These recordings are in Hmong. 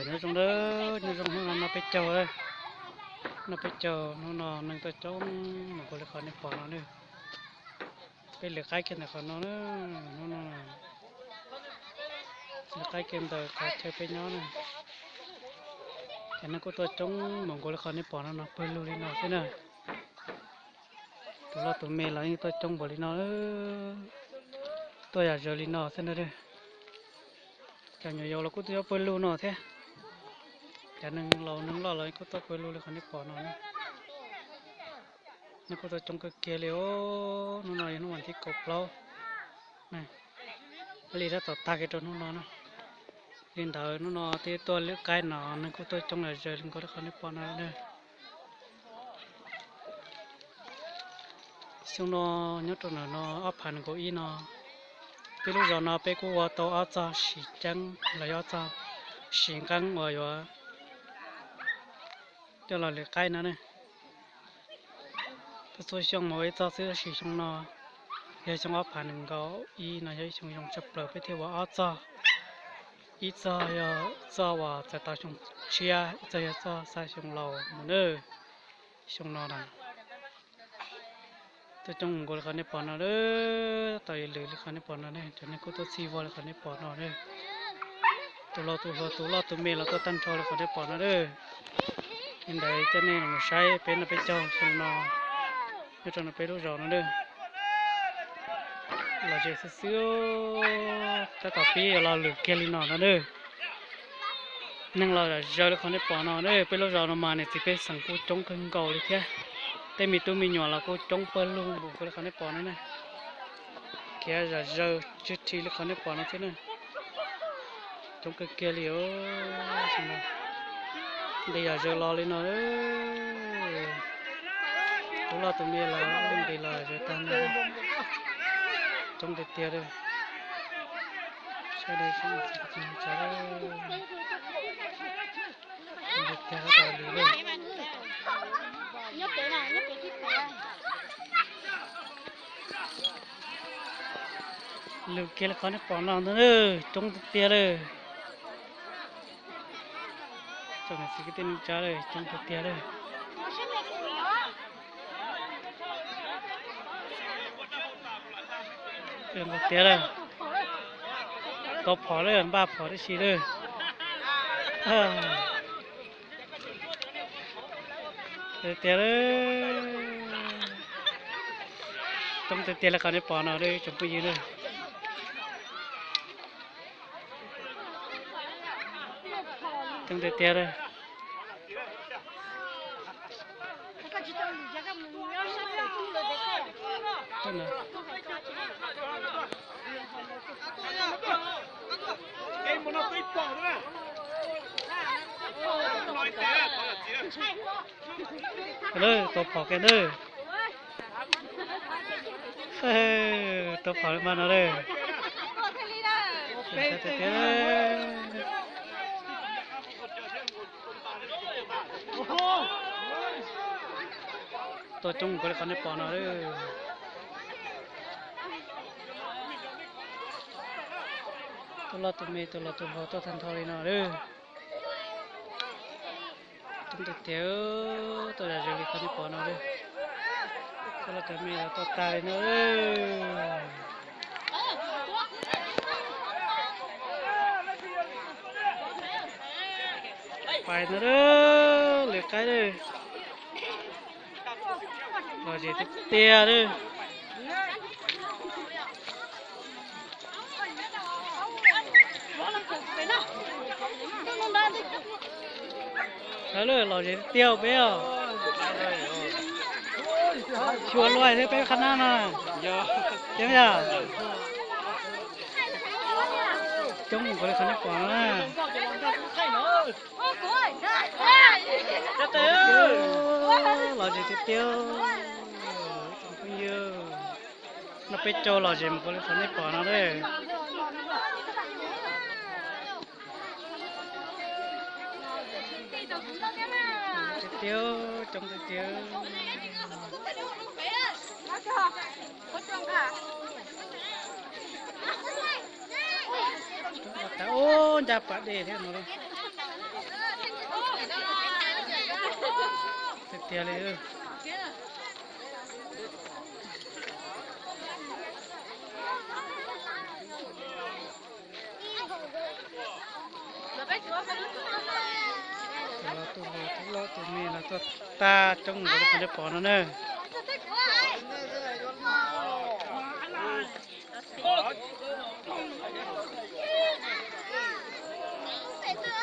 Nyob zoo, nyob zoo hnub no noj peb caug, noj peb caug hnub no neeg tuaj coob mus nkaus li qhov nej pom no na. Peb lwm qaib kiag ntawm qhov no na, hnub no lwm qaib kiag ntawm qhov chaw peb nyob na. Ces neeg kuj tuaj coob mus nkaus li qhov nej pom no no, pawg lug li no xwb na. Tus loj tus me los yeej tuaj coob npaum li no, tuaj yam zawv li no xwb na. Cov nyuam yaus los kuj tuaj nyob pawg lug no thiab. Cov neeg laus neeg loj los kuj tuaj pawg lug li qhov nej pom no. Neeg kuj tuaj coob kawg kiag li os. Hnub no yog hnub vas thib kaum plaub, li tab tom tag kiag rau hnub no na. Li ntawd hnub no twb tuaj lwm qaib no neeg kuj tuaj coob yam zawv li nkaus li qhov nej pom no na. Xyoo no nyob rau ntawm no ob phav nees nkaum ib no, peb lub zos no peb kuj ua tau ob txog sim ceeb los yog ob txog sim nqeeb uas yuav coj los lwm qaib no ne. Txhua xyoo mas ua ib txog xwb, tab sis xyoo no yog xyoo ob phav nees nkaum ib no yog ib xyoo zoo tshaj plaws peb thiaj ua ob txog. Ib txog yog txoj uas txais tau xyoo tshiab, ib txog yog txoj xa xyoo laus mus na. Xyoo no na tuaj coob nkaus li qhov nej pom no, tau ib lwm li qhov nej pom no ne, cov neeg kuj tuaj txhij vog li qhov nej pom no ne. Tus laus tus hluas tus loj tus me los tuaj tag nrho li qhov nej pom no na. Li ntawd coj nej los saib peb noj peb caug xyoo no nyob rau peb lub zos no na. Lom zem xwb xwb, tab tom pib los lwm kiag li no no na. Neeg los zam zawv li qhov nej pom no na, peb lub zos no mas niam txiv pej xeem kuj coob kawg nkaus li thiab. Tej me tub me nyuam los kuj coob pawg lug npaum nkaus li qhov nej pom no na. Khiav zam zawv tswg rhi li qhov nej pom no thiab na. Coob kawg kiag li os. Nqis yam zawv los li no, tus loj tus me los nqis los zawv tag no. Coob tiag tiag li. Sawv daws, coob tiag tiag li. Lwm kiag li qhov nej pom no ntag, coob tiag tiag li. Tsoom niam txiv kwv tij neej tsa, coob tiag tiag li. Nkaus tiag li. Tau phom li, npaj phom tib si li. Tiag tiag li. Coob tiag tiag li qhov nej pom no tsoom phooj ywg na. Coob tiag tiag li. Tau phom kiag na. Tau phom li mas no li. Tuaj coob nkaus li qhov nej pom no. Tus loj tus me tus laus tus hluas tuaj tag nrho li no. Coob tiag tiag, tuaj zam zawv li qhov nej pom no. Cov loj cov me los tuaj tag li no. Pais no, lwm qaib li. Lom zem tiag tiag li. Lom zem tiag tiag peb os. Xyuas luaj thiab peb qhab nab no. Tiag yog. Coob nkaus li qhov nej pom no na. Lom zem tiag tiag. Phooj ywg, noj peb caug lom zem nkaus li qhov nej pom no na. Tiag tiag, coob tiag tiag. Ub, ncaj pas dej thiab no. Tiag tiag li. Los tus loj tus me los tuaj tag coob nkaus li qhov nej pom no na.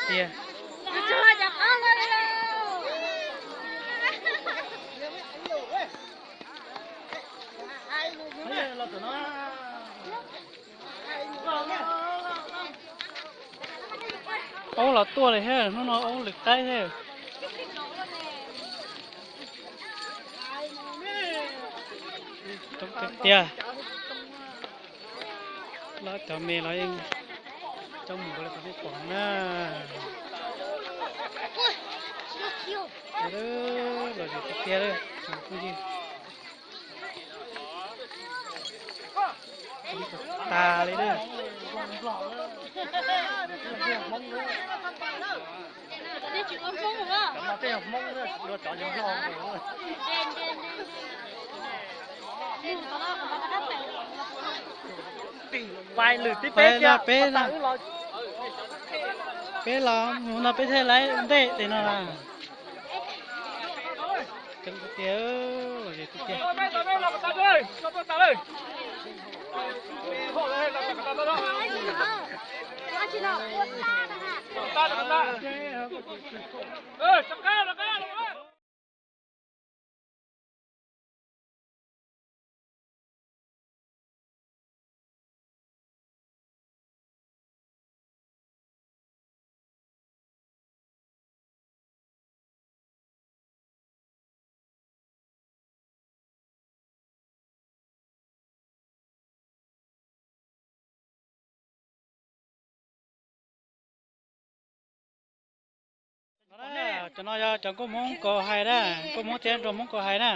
Tiag. Aub los tuaj li thiab, hnub no aub lwm qaib thiab. Coob tiag tiag. Los cov me los yeej coob mus li qhov nej pom na. Los zem tiag tiag li tsoom phooj ywg. Tas li na. Pais lwm tib peb kiag peb na. Peb los mus no peb thiaj laiv ntej tes no na. Coob tiag, los zem tiag tiag. Cov no yog cov nkauj Hmoob Kaus Hais na, nkauj Hmoob thiab nraug Hmoob Kaus Hais na.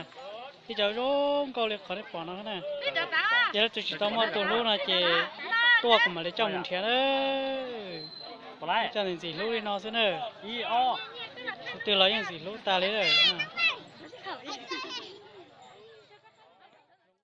Ib co zoo nkauj li qhov nej pom no na. Yog leej twg tsis tau muaj tus hlub no ces tuaj kuv mam li coj mus nrhiav na. Coj ntxim ntxim hlub li no xwb na. Tus twg los yeej ntxim hlub tas li lawm.